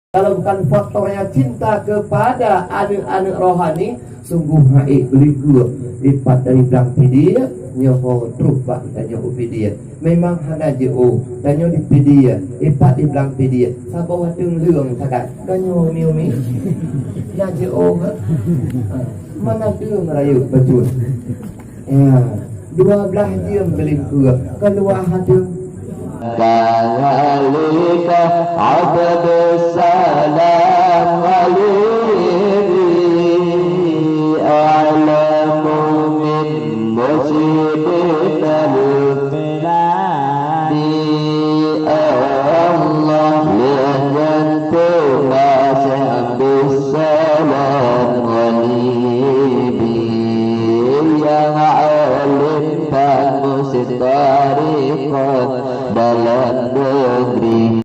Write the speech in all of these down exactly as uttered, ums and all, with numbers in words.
Kalau bukan faktornya cinta kepada aneuk-aneuk rohani, sungguh raék likot ipat dari blang Pidie, nyoe ho troh bak geutanyoe u Pidie. Memang hana jiôh, tanyoe di Pidie, ipat di blang Pidie. Saboh ateueng leueng sagai. Tanyoe umi-umi. Na jiôh, ha? Ha. Mana ateueng rayeuk bacut? Ya, dua blah jeuem geulingkue, keuluwa ateueng. Kadzalika abdus salam ghalibi a'lamu min musyidinal biladi. Allah, lheueh nyan teuma Syekh Abdus Salam Ghalibi nyang alim dan mustariqat dalam negeri.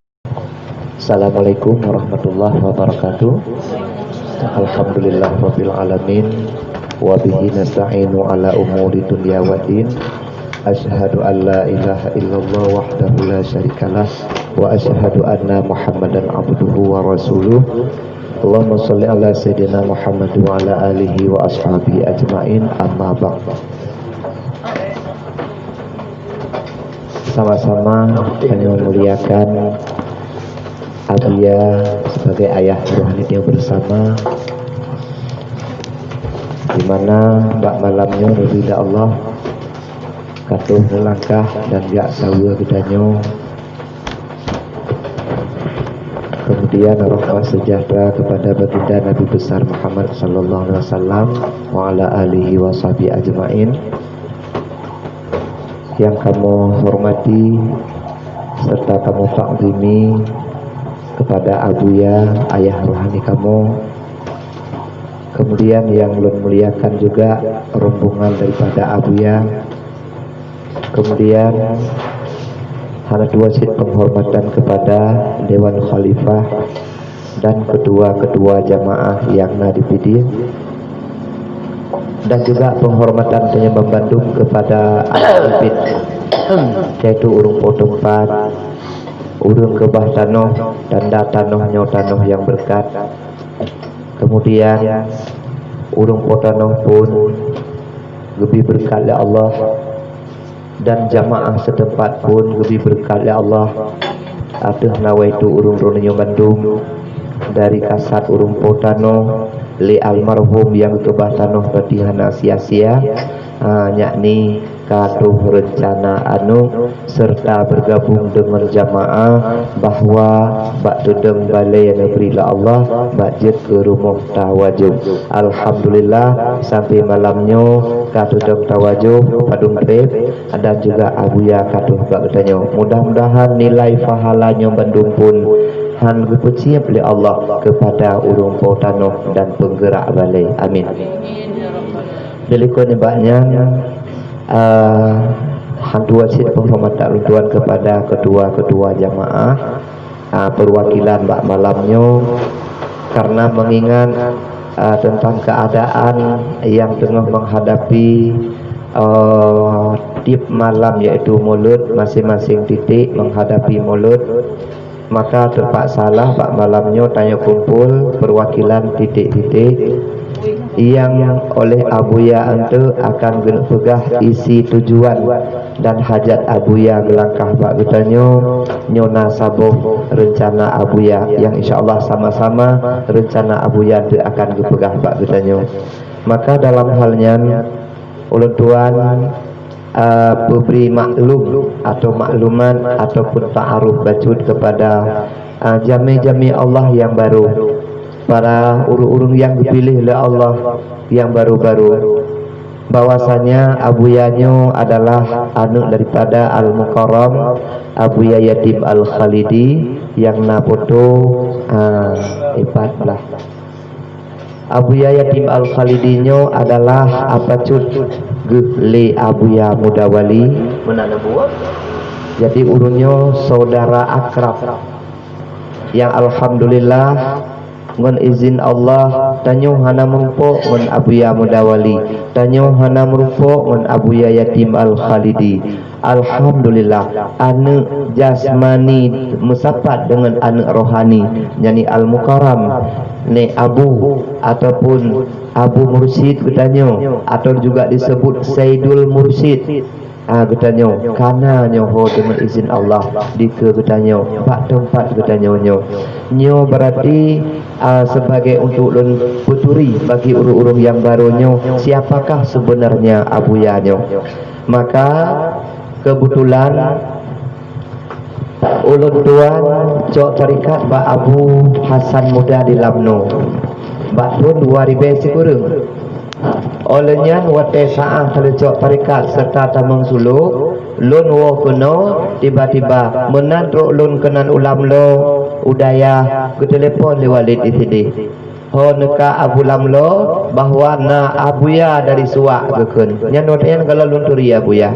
Assalamualaikum warahmatullahi wabarakatuh. Alhamdulillah rabbil alamin. Wa bihi nasta'inu ala umuri dunya waddin. Asyhadu an la ilaha illallah wahdahu la syarikalah, wa asyhadu anna Muhammadan abduhu wa rasuluh. Allahumma shalli ala sayyidina Muhammad wa ala alihi wa ashabihi ajmain, amma ba'd. Sama-sama kami memuliakan Abuya sebagai ayah rohani yang bersama, di mana bak malam nyoe, ridha Allah, ka troh meulangkah dan jak saweue geutanyoe. Kemudian rahmat sejahtera kepada baginda Nabi besar Muhammad sallallahu alaihi wasallam wa ala alihi wa sahbihi ajmain. Yang kamoe hormati serta kamoe takzimi kepada Abuya, ayah rohani kamoe. Kemudian yang ulôn muliakan juga rombongan daripada Abuya. Kemudian hana tuwoe cit penghormatan kepada Dewan Khalifah dan ketua-ketua jamaah yang na di Pidie, dan juga penghormatan tanyoe bandum kepada ahli bait, yaitu ureuëng po teumpat, ureuëng keubah tanoh, tanda tanoh nyoe tanoh nyang beureukat. Kemudian ureuëng po tanoh pun geubri beureukat lé Allah, dan jamaah setempat pun geubri beureukat lé Allah. Ateueh nawaitu ureuëng droeneueh nyoe bandum, dari kasat ureuëng po tanoh lé almarhum nyang geukeubah tanoh berarti hana sia-sia, ha, yakni ka troh reuncana aneuk serta bergabung deungon jamaah bahwa bak teudong balée neubri lé Allah bak jeuet keu rumoh tawajoh. Alhamdulillah, sampai malam nyoe ka teudong tawajoh padum treb, dan juga Abuya ka troh bak geutanyoe. Mudah-mudahan nilai pahala nyoe bandum pun han geupeucéb lé Allah kepada ureuëng po tanoh dan peunggerak balée. Amin. Dilikot nibak nyan, eh, han tuwoe cit penghormatan ulôn tuan kepada ketua-ketua jamaah, eh, perwakilan bak malam nyoe, karena mengingat, eh, tentang keadaan yang tengah menghadapi, eh, tiep malam, yaitu Maulud, masing-masing titik menghadapi Maulud. Maka teupaksalah bak malam nyoe tanyoe kumpul perwakilan titik-titik nyang oleh Abuya eunteuk akan geuneuk peugah isi tujuan dan hajat Abuya geulangkah bak geutanyoe. Nyoe na saboh reuncana Abuya nyang insya Allah sama-sama reuncana Abuya eunteuk akan geupeugah bak geutanyoe. Maka dalam hal nyan, ulôn tuan, eh, peubri maklum atau maklumat ataupun ta'aruf bacut kepada, eh, jamé-jamé Allah nyang barô, para ureuëng-ureuëng nyang geupiléh lé Allah nyang barô-barô, bahwasanya Abuya nyoe adalah aneuk daripada Al-Mukarram Abuya Yatim Al-Khalidi nyang na poto, eh, ipat blah. Abuya Yatim Al-Khalidi nyoe adalah apacut geuh lé Abuya Muda Wali meunan buet. Jadi ureuëng nyoe saudara akrab. Yang alhamdulillah, ngon izin Allah, tanyoe hana meurumpok ngon Abuya Muda Wali, tanyoe hana meurumpok ngon Abuya Yatim Al-Khalidi. Alhamdulillah, aneuk jasmani meusapat deungon aneuk rohani, yakni Al-Mukarram, Nek Abu ataupun Abu Mursyid geutanyoe, atau juga disebut Saidul Mursyid. Ah, geutanyoe kana nyoe ho deungon izin Allah dikeue geutanyoe bak teumpat geutanyoe nyoe. Nyoe berarti, ah, sebagai untuk lôn peuturi bagi ureuëng-ureuëng nyang barô nyoe, siapakah sebenarnya Abuya nyoe. Maka kebetulan ulôn tuan cok tarekat bak Abu Hasan Muda di Lamno bak thon dua ribèe sikureueng. Óh lheueh nyan watèe saát ka lheueh cok tarekat serta tamong suluk, lôn woe keunoe, tiba-tiba meunan trok lôn keunan u Lamno, u dayah, geutelepon lé Walid di sideh. Ho neuka Abu Lamno bahwa na Abuya dari Suwak geukheun. Nyan watèe nyan gohlom lôn turi Abuya.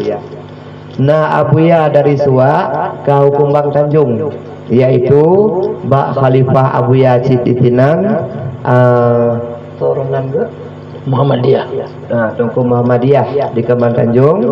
Na Abuya dari Suwak ka u Kumbang Tanjong, yaitu bak Khalifah Abuya cit disinan, ah, soe nan geuh? Muhammadiyah. Ah, Teungku Muhammadiyah di Kumbang Tanjong.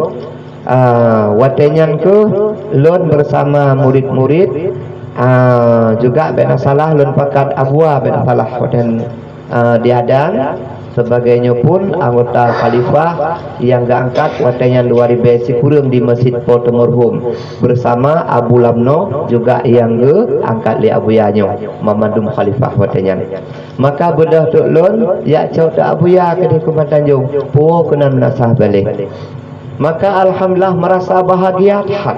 Ah, watèe nyan keuh lôn bersama murid-murid, ah, juga bèk na salah lôn pakat Abuya bèk na salah watèe nyan, ah, diadan sebagai nyoe pun anggota khalifah nyang geuangkat watèe nyan dua ribèe sikureueng di Masjid Po Teumurhum bersama Abu Lamno juga nyang geuangkat lé Abuya nyoe, mamandum khalifah watèe nyan. Maka beudôh trok lôn jak cok teuk Abuya keudeh Kumbang Tanjong, puwoe keunan meunasah baleh. Maka alhamdulillah merasa bahagia that.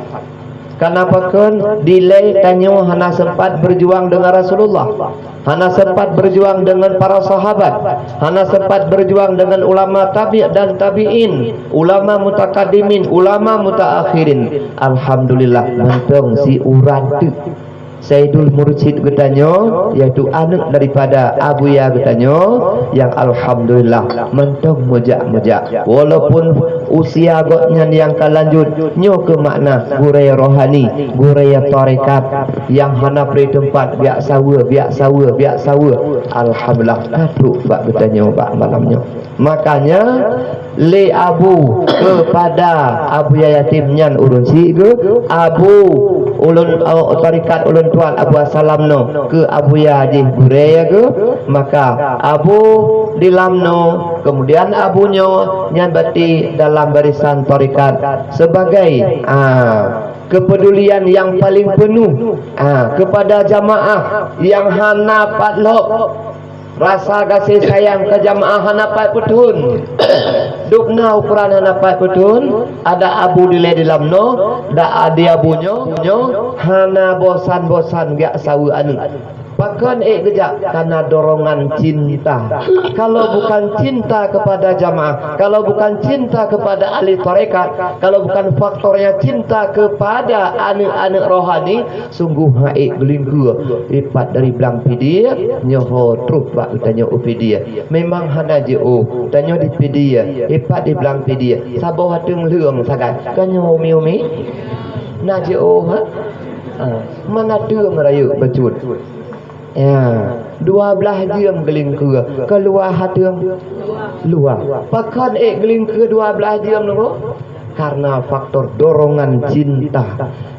Kareuna pakon dilèe tanyoe hana sempat berjuang dengan Rasulullah, hana sempat berjuang dengan para sahabat, hana sempat berjuang dengan ulama tabi' dan tabi'in, ulama mutakaddimin, ulama mutaakhirin. Alhamdulillah, mantong siurat teuk. Saidul Mursyid geutanyoe, yaitu aneuk daripada Abuya geutanyoe, nyang alhamdulillah mantong meujak-meujak. Walaupun usia gobnyan nyang ka lanjut, nyoe keuh makna gurèe rohani, gurèe tarekat nyang hana pri teumpat, biak saweue, biak saweue, biak saweue. Alhamdulillah, ka trok bak geutanyoe bak malam nyoe. Makanya, lé Abu keupada Abuya Yatim nyan ureuëng syiek geuh, Abu ulôn, oh, tarekat ulôn tuan Abu Hasan Lamno keu Abuya jih gurèe geuh, maka Abu di Lamno, kemudian Abu nyoe nyan berarti dalam barisan tarekat sebagai, ah, kepedulian yang paling penuh, ah, kepada jamaah yang hana pat lhok. Rasa gaséh sayang keu jamaah hana pat peuthon. Dubna ukoran hana pat peuthon, adak Abu dilèe di Lamno, dak di Abu nyoe, nyoe hana bosan-bosan jak saweue aneuk. Pakon ék geujak? Karena dorongan cinta. Kalau bukan cinta kepada jamaah, kalau bukan cinta kepada ahli tarekat, kalau bukan faktornya cinta kepada aneuk-aneuk rohani, sungguh han ék geulingkeue. Ipat dari Blang Pidie, nyoe ho trok bak geutanyoe u Pidie. Memang hana jiôh, tanyoe di Pidie, ipat di Blang Pidie. Saboh ateueng leueng sagai. Ka nyoe umi-umi? Na jiôh, ha? Ha, mana teueng rayeuk bacut? Ya, dua blaih jeuem geulingkeue. Keuluwa ateueng? Luwa. Pakon ék geulingkeue dua blaih jeuem nyoe? Karena faktor dorongan cinta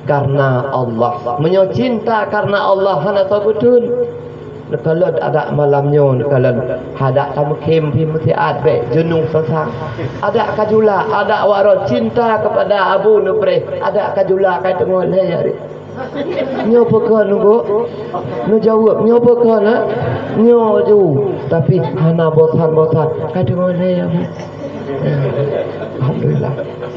karena Allah. Meunyoe cinta karena Allah hana soe peuthon. Neukalon adak malam nyoe, neukalon adak tameukhém pih meusiat bèk jeuneueng sasang. Adak ka julak, adak wak rot cinta kepada Abu neupreh, adak ka julak kai teungoh lhèe. Nyoe peue kheun, Guk? Neujaweueb, nyoe peue kheun, ha? Nyoe ju, tapi hana bosan-bosan. Ka deungoe lé, ya, Bu. Alhamdulillah.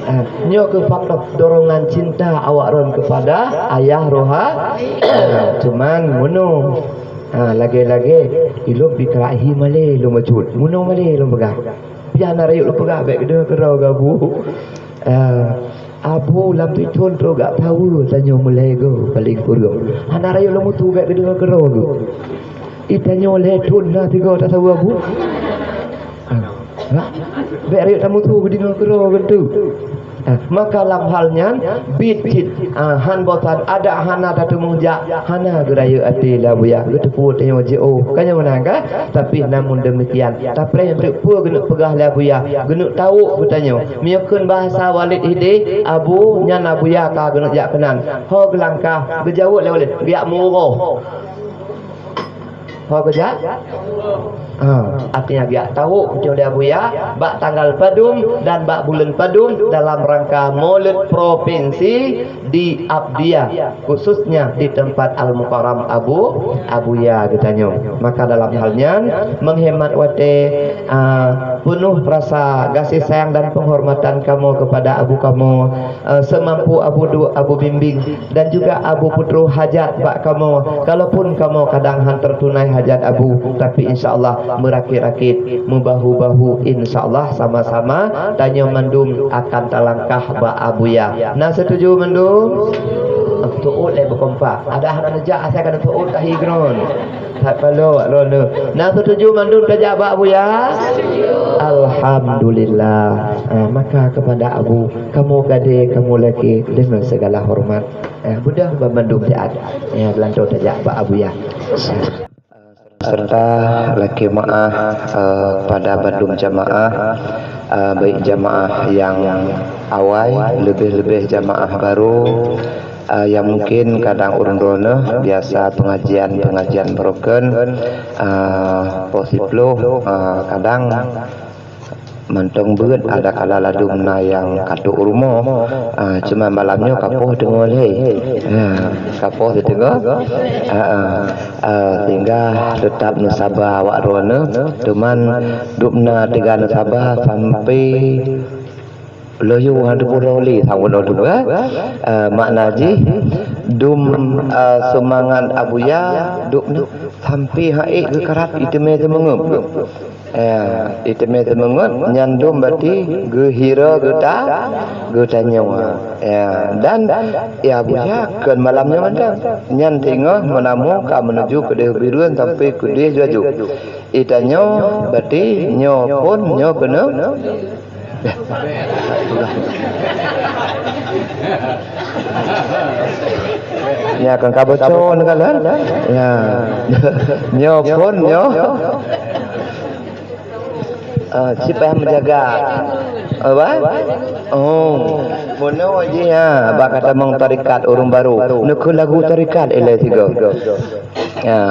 Ah, nyoe keuh faktor dorongan cinta awak ron kepada ayah roha. Ah, cuman meunoe. Ah, lagèe-lagèe ilôn bikra hi malèe lôn bacut. Meunoe malèe lôn peugah. Pian na rayeuk lôn peugah bèk keudroe-keudroe gak Bu. Ah, Abu lam tuchon trok gak tawa tanyoe meulhèe goe paléng kureueng. Hana rayeuk lôn mutu bèk keudroe-keudroe geuh. I tanyoe lhèe thon na sigoe tasawa, Bu. Ha? Bèk rayeuk tamutu geudeungoe keudroe geuh tu. Maka lam hal nyan, biet cit, ah, han bosan, adak hana tateumeung jak, hana geurayeuk até lé Abuya. Geuteupeue tanyoe jiôh, ka nyan meunan ka? Tapi namun demikian, tapreh teuk peue geuneuk peugah lé Abuya, geuneuk tawök geutanyoe. Meunyoe kheun bahasa Walid hideh, Abu, nyan Abuya ka geuneuk jak keunan. Ho geulangkah, geujaweueb lé Walid, geujak meuuroe. Ho geujak? Ha, artinya geujak tawök geutanyoe lé Abuya bak tanggal padum dan bak buleuen padum dalam rangka Maulid Provinsi di Abdiyah, khususnya di tempat Al-Mukarram Abu, Abuya geutanyoe. Maka dalam hal nyan, menghemat watée, ah, penuh rasa gaséh sayang dan penghormatan kamoe kepada abu kamoe, eh, seumampu abu duek, abu bimbing, dan juga abu peutroh hajat bak kamoe. Kalaupun kamoe kadang han teutunai hajat abu, tapi insya Allah meurakét-rakét, meubahu-bahu, insya Allah sama-sama tanyoe mandum akan talangkah bak Abuya. Na setuju mandum? Tuôt lé beukompak. Ada hana neujak asai ka tuôt tahi keunoe. That paloe lôn. Na setuju mandum tajak bak Abuya? Alhamdulillah. Ah, maka kepada Abu, kamoe gadée, kamoe lakée, dengan segala hormat. Eh, mudah ban mandum siat. Ya, geulantoe tajak bak Abuya. Serta lakée meu'ah, eh, kepada bandum jamaah, eh, baik jamaah yang awai, leubeh-leubeh jamaah baru, eh, yang mungkin kadang ureuëng droeneuh biasa pengajian-pengajian broken, eh, poh siploh, eh, kadang mantong beuet, ada kala ladum na nyang ka trok u rumoh. Ah, cuma malam nyoe ka poh teungoh lé. Ha, ka poh teungoh. Ha, ha. Ah, sehingga tetap neusaba awak droeneuh, teuma dum na teuga neusaba sampai loyo hana teupeu lé sang bunoe tu, eh. Ah, makna jih dum, ah, seumangat Abuya dum na sampai hai geukarab iteumé seumeungeup. Ya, iteumé seumeungeup nyan dum berarti geuhira geuta-, geutanyoe. Ya, dan ya Abuya kon malam nyoe mantong. Nyan teungoh meulamu ka meunuju keudeh Bireuen sampai keudeh Juaju. Itanyoe berarti nyoe phon nyoe keuneuk. Ya, kan ka bocor ni kan, kan? Ya. Nyoe phon nyoe. Ah, siapa yang menjaga? Apa? Oh, bunoe jih ya, bak ka tamong tarekat ureuëng baru. Neukeu lagu tarekat ilée sigoe. Ya.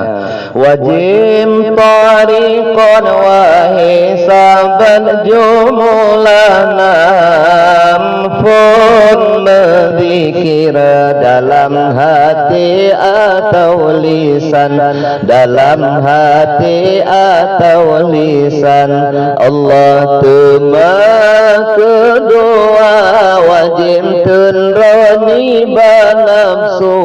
Wajib tariqan wa hisaban jumlah nam phon meuzikir dalam hati atau lisan. Dalam hati atau lisan Allah teuma keudua wajéb teun droe nibak nafsu.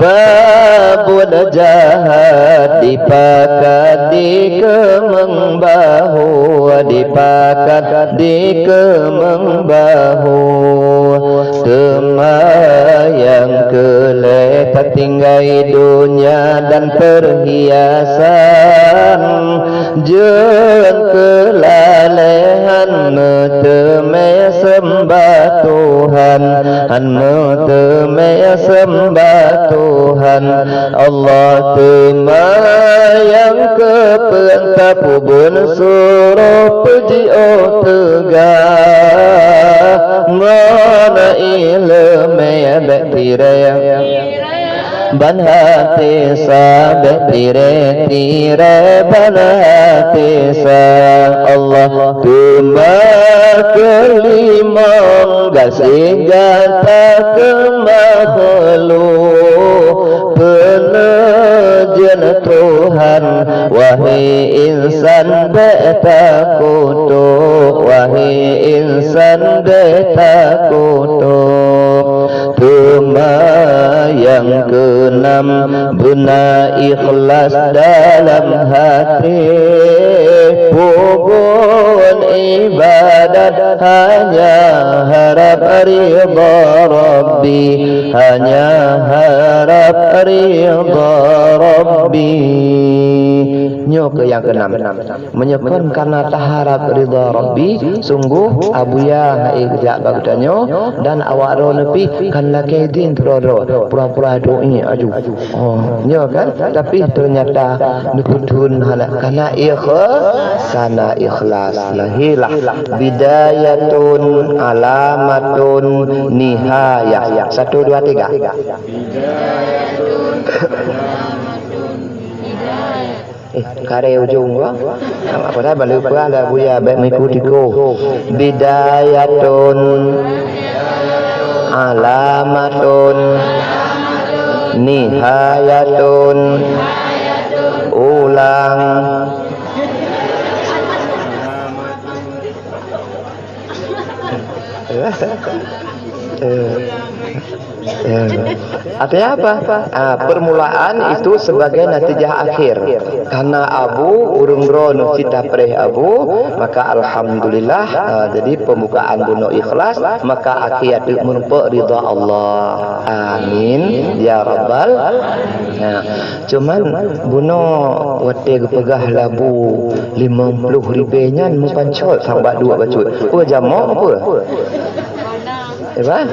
Babut jahat dipakat dikeumeung bahu, dipakat dikeumeung bahu. Teuma nyang keu lhée tatinggai donya dan perhiasan, jeuet keu lalée han meuteumé seumbah Tuhan, han meuteumé seumbah Tuhan. Allah teuma nyang keupeuen tapeubuet suroh peujiôh teuga ngon iéleumé bék tirée ban até sa, bék tirée-tirée ban até sa. Allah teuma keulimong gaséh gata keu makhluk. Peuneujeuen Tuhan, wahé insan bék takutok, wahé insan bék takutok. Teuma nyang keunam, beuna ikhlas dalam até. Peubuet iébadat hanya harab ridha Rabbi, hanya harab ridha Rabbi. Nyoe keuh nyang keunam. Meunyoe kon karena taharap ridha Rabbi, sungguh Abuya hai geujak bak geutanyoe dan awak droeneuh pih kan lakée idin keudroe-droe, pura-pura doe aju. Oh, nyoe kan? Tapi ternyata neupeutheun hana, karena ikh-, karena ikhlas. Lahirlah bidayatun alamatun nihayah. Satu, dua, tiga. Eh, karé ujong wa. Apa dah balik pula lah Buya baik mengikuti ko. Bidayatun alamatun nihayatun. Ulang. Eh, eh. Artinya apa? Ah, permulaan itu sebagai natijah akhir. Karena abu, ureuëng droe neuh cit tapreh abu, maka alhamdulillah, ah, jadi pembukaan bunoe ikhlas, maka akhir teuk meurumpok ridha Allah. Amin ya rabbal. Nah, cuman bunoe watée geupeugah labu limong ploh ribée nyan meupancot sang bak duek bacut. Peue jamok peue? Eh, bah?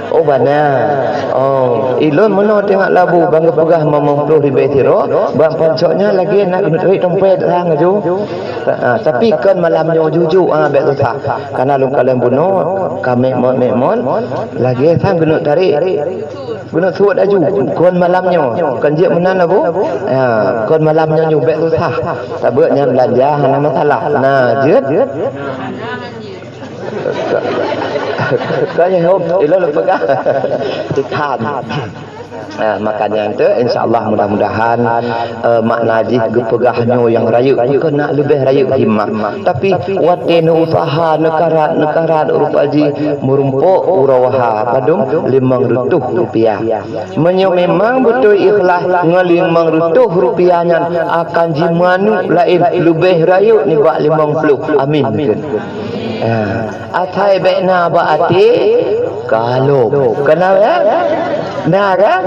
Oh, bana. Oh, ilôn meunoe teuingat labu bang geupeugah limong ploh ribée sidroe, bang pancok nyan lagée nak keuneuk tarék dompet sang aju. Ha, tapi kon malam nyoe jujuk, ha, bék susah. Karena lôn kalon bunoe ka meu'mon-meu'mon, lagée sang keuneuk tarék. Keuneuk suet aju, kon malam nyoe. Kon jeuet meunan labu? Ha, kon malam nyoe nyoe bék susah. Sabab nyan beulanja hana masalah. Nah, jeuet. Ka nyan hom, ilôn lôn peugah. Ikan. Nah, makanya tu, insya Allah, mudah-mudahan, eh, makna jih geupeugah nyoe nyang rayeuk, bukan nak leubeh rayeuk himmah. Tapi watée neuusaha, neukarat, neukarat rupa jih meurumpok uroe waha padum limong reutôh rupiah. Meunyoe memang beutôi ikhlas ngon limong reutôh rupiah nyan akan jimanuk laén leubeh rayeuk nibak limong ploh. Amin, kheun. Ah, asai bék na bak até kalom. Kenal ya? Na kan?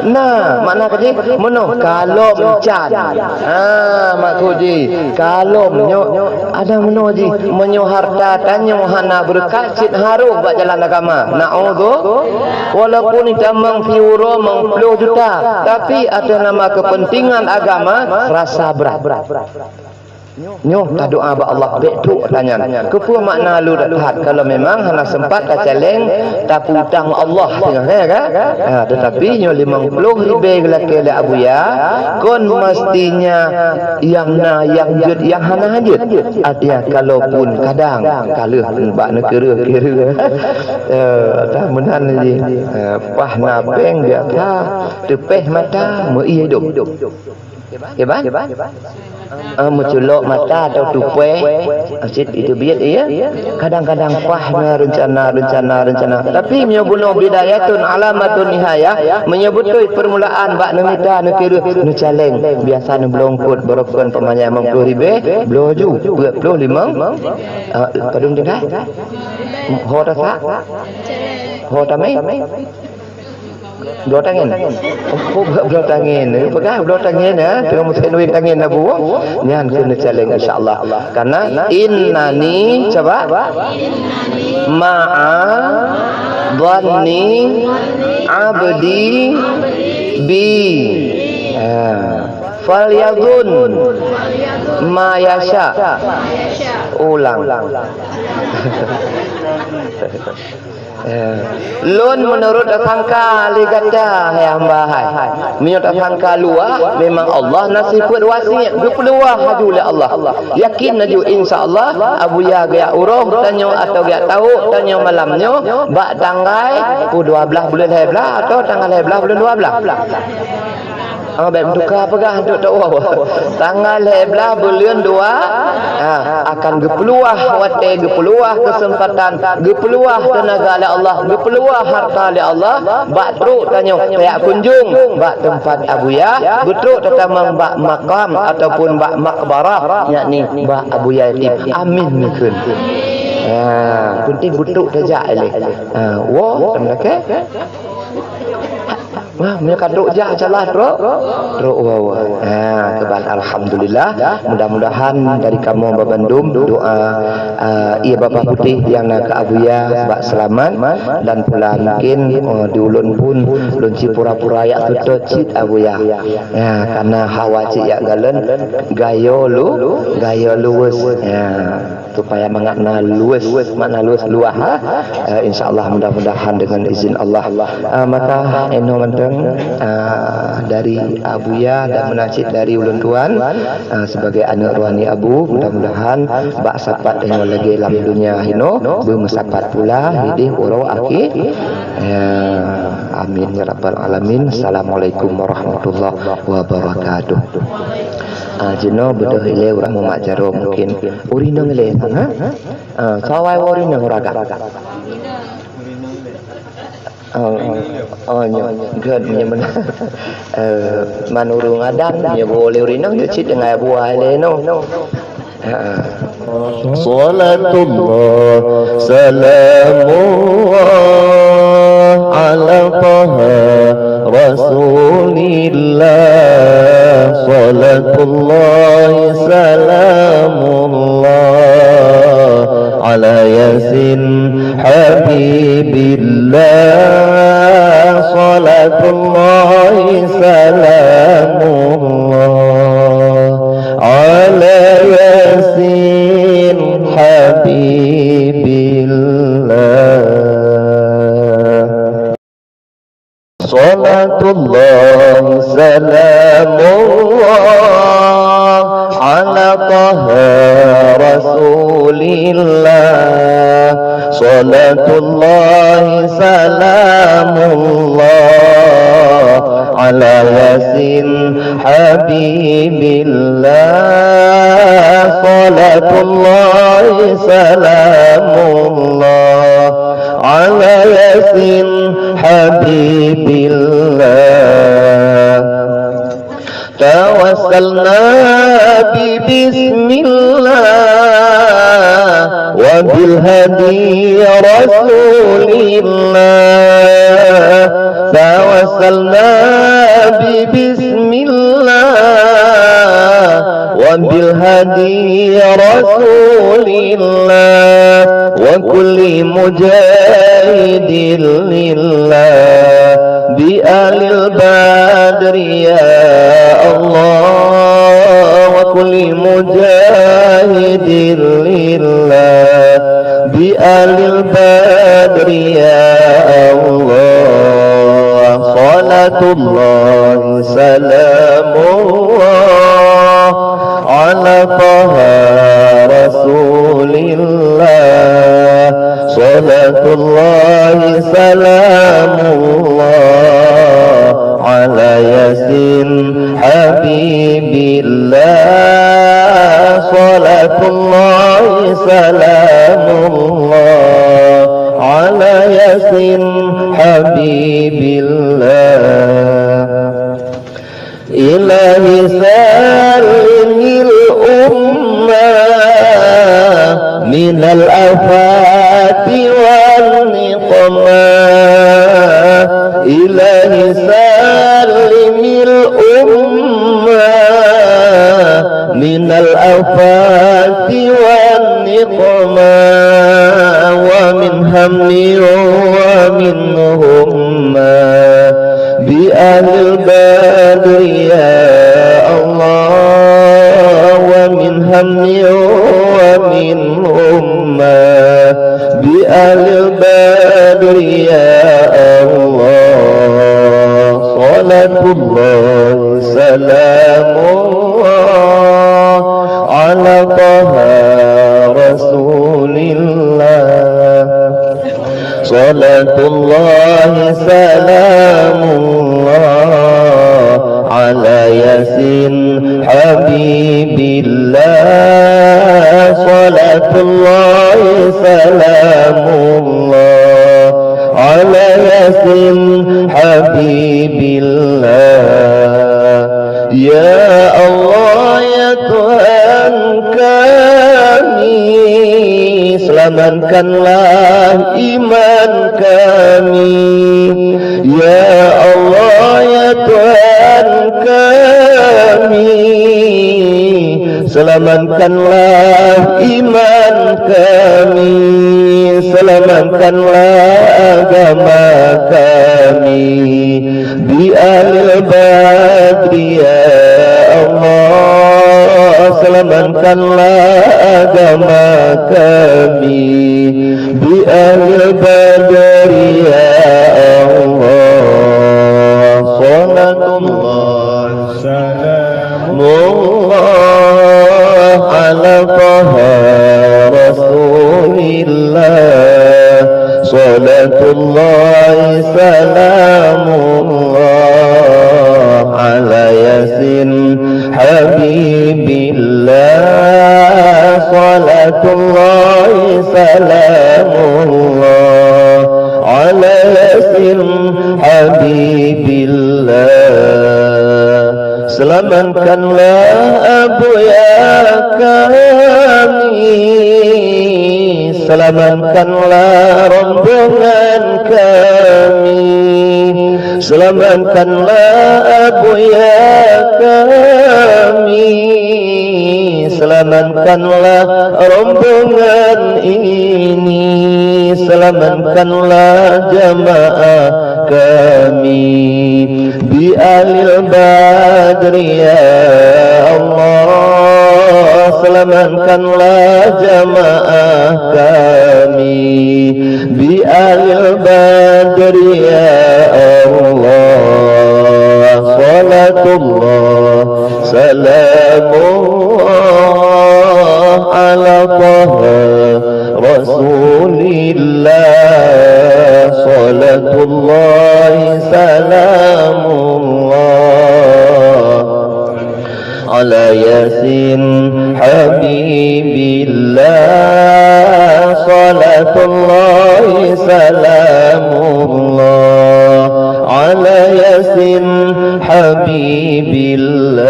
Na, makna keuji meunoe kalom can. Ah, maksud jih kalom nyoe ada meunoe jih. Meunyoe harta tanyoe hana beureukat cit harôh bak jalan agama. Naudzu, walaupun itamong siuroe meuplôh juta, tapi atas nama kepentingan agama rasa brat. Nyoe tadoa bak Allah bék trok tanyan. Keupeue makna lôn that kalau memang hana sempat tacaleng tapeutang Allah singoh nyan kan? Ha, tetapi nyoe limong ploh ribée geulakée lé Abuya kon mestinya nyang na nyang jeuet nyang hana jeuet. Artinya kalaupun kadang ka lheueh bak neukeureue-keureue. Eh, dah meunan jih. Eh, paih na péng biasa teupéh mata meuié dum. Kiban? Ah, meuculok mata atau tupée, cit itu biet iya. Kadang-kadang paih na rencana, rencana, rencana. Tapi meunyoe bunoe bidayatun alamatun nihayah, meunyoe beutôi permulaan bak neumita, neukireuh, neucaleng, biasa neubeulongkot barokon pamanyai limong ploh ribée, bloe ju, peuet ploh limong, ah, padum tinggai? Ho tasak? Ho tamé? Bloe tangen. Oh, bloe tangen. Peugah bloe tangen, ya. Teungoh musém wéng tangen na bu. Nyan keuneuk caleng, insya Allah. Karena innani, coba. Ma'a dhanni abdi bi. Ha. Falyadhun ma yasha. Ulang. Eh, lôn meunurot teusangka lé gata, hai hamba hai. Meunyoe teusangka luwah, memang Allah na sifeuet wasiet, geupeuluwah laju lé Allah. Yakin laju, insya Allah, Abuya geujak uroe tanyoe atau geujak tawök tanyoe malam nyoe, bak tanggai peuet dua blaih buleuen lhèe blaih atau tanggai lhèe blaih buleuen dua blaih. Ah, bék meutuka peugah untuk tawoe. Tanggai lhèe blaih buleuen dua, ah, akan geupeuluwah watèe, geupeuluwah keuseumpatan, geupeuluwah teunaga lé Allah, geupeuluwah harta lé Allah, bak trok tanyoe tajak kunjung bak teumpat Abuya, beutrok tatamong bak makam ataupun bak makbarah, yakni bak Abuya Yatim. Amin, neukheun. Ah, penting beutrok tajak ilèe. Ah, woe, tameulakèe. Wah, meunyoe ka trok jak, insya Allah trok, trok woe-woe. Ha, teuma alhamdulillah. Mudah-mudahan dari kamoe bandum doa, ah, ié babah putéh nyang na keu Abuya bak seulamat dan pula mungkin, oh, di ulôn pun lôn cit pura-pura jak seutôt cit Abuya. Ya, karena hawa cit jak galon, gayo lu, gayo luwes. Ya. Supaya mangat na luwes, makna luwes luah, ha? Eh, insya Allah, mudah-mudahan dengan izin Allah. Ah, maka inoe mantong, ah, dari Abuya dan meunan cit dari ulôn tuan, ah, sebagai aneuk rohani Abu, mudah-mudahan bak sapat inoe lagée lam dunia inoe beumeusapat pula ideh uroe akhé. Ya, amin ya rabbal alamin. Assalamualaikum warahmatullahi wabarakatuh. Ah, jinoe beudôh ilée ureuëng mumat jaroe mungkin. Ureuëng inong ilée, ha? Ah, sawai ureuëng inong raga. Oh, oh, oh, nyoe, nyoe, nyoe meunan. Eh, man ureuëng Adam, nyoe buah lé ureuëng inong, nyoe cit deungon buah lé no. Ha. صلاة الله سلام الله على طه رسول الله. صلاة الله سلام الله على ياسين حبيب الله. صلاة الله سلام الله على ياسين حبيب الله. صلاة الله سلام الله على طه رسول الله. صلاة الله سلام الله على ياسين حبيب الله. صلاة الله سلام الله على ياسين حبيب الله. توسلنا ببسم الله وبالهادي رسول الله. توسلنا ببسم الله وبالهادي رسول الله وكل مجاهد لله بآل البدر يا الله، وكل مجاهد لله بآل البدر يا الله. صلاة الله سلام الله على طه رسول الله. صلاة الله سلام الله على ياسين حبيب الله. صلاة الله سلام الله على ياسين حبيب الله. إلهي سلم الأمة من الآفات والنقمة. إلهي سلم الأمة من الآفات والنقمة ومن هم ومن غمة. بأهل البدر يا الله، ومن هم ومن أمة. بأهل البدر يا الله، صلاة الله سلام الله على طه رسول الله. صلاة الله سلام الله على ياسين حبيب الله. صلاة الله سلام الله على ياسين حبيب الله. Ya Allah, ya Tuhan kami, selamatkanlah iman kami. Ya Allah, kami, selamatkanlah iman kami, selamatkanlah agama kami, bi ahlil badri ya Allah, selamatkanlah agama kami, bi ahlil badri ya Allah. Salatullah, salamullah ala Taha Rasulillah. Salatullah, salamullah ala Yasin Habibillah. Salatullah, salamullah ala Yasin Habibillah. Selamatkanlah abuya kami, selamatkanlah rombongan kami, selamatkanlah abuya kami, selamatkanlah rombongan ini, selamatkanlah jamaah kami, bi ahlil badri ya Allah, selamatkanlah jamaah kami, bi ahlil badri ya Allah. Salatullah, salamullah ala Taha Rasulillah. Salatullah, salamullah ala Yasin Habibillah. Salatullah, salamullah ala Yasin Habibillah.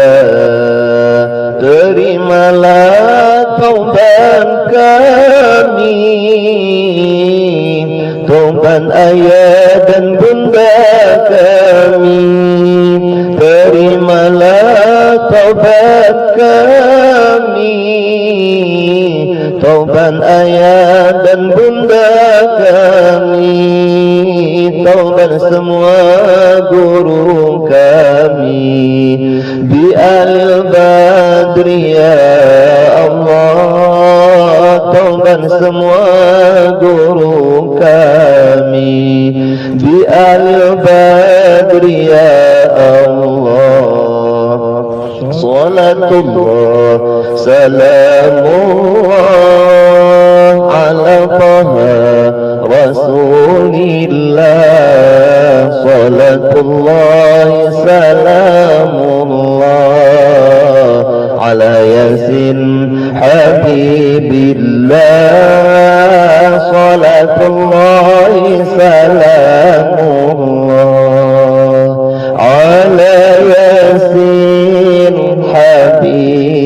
Terimalah taubat kami, taubat ayah dan bunda kami. Terimalah taubat kami, taubat ayah dan bunda kami, taubat semua guru kami, bi ahlil badri ya Allah, taubat semua guru kami, bi ahlil badri ya Allah. Salatullah, salamullah ala Taha Rasulillah. Salatullah, salamullah ala Yasin Habibillah. Salatullah, salamullah ala Yasin Habibillah.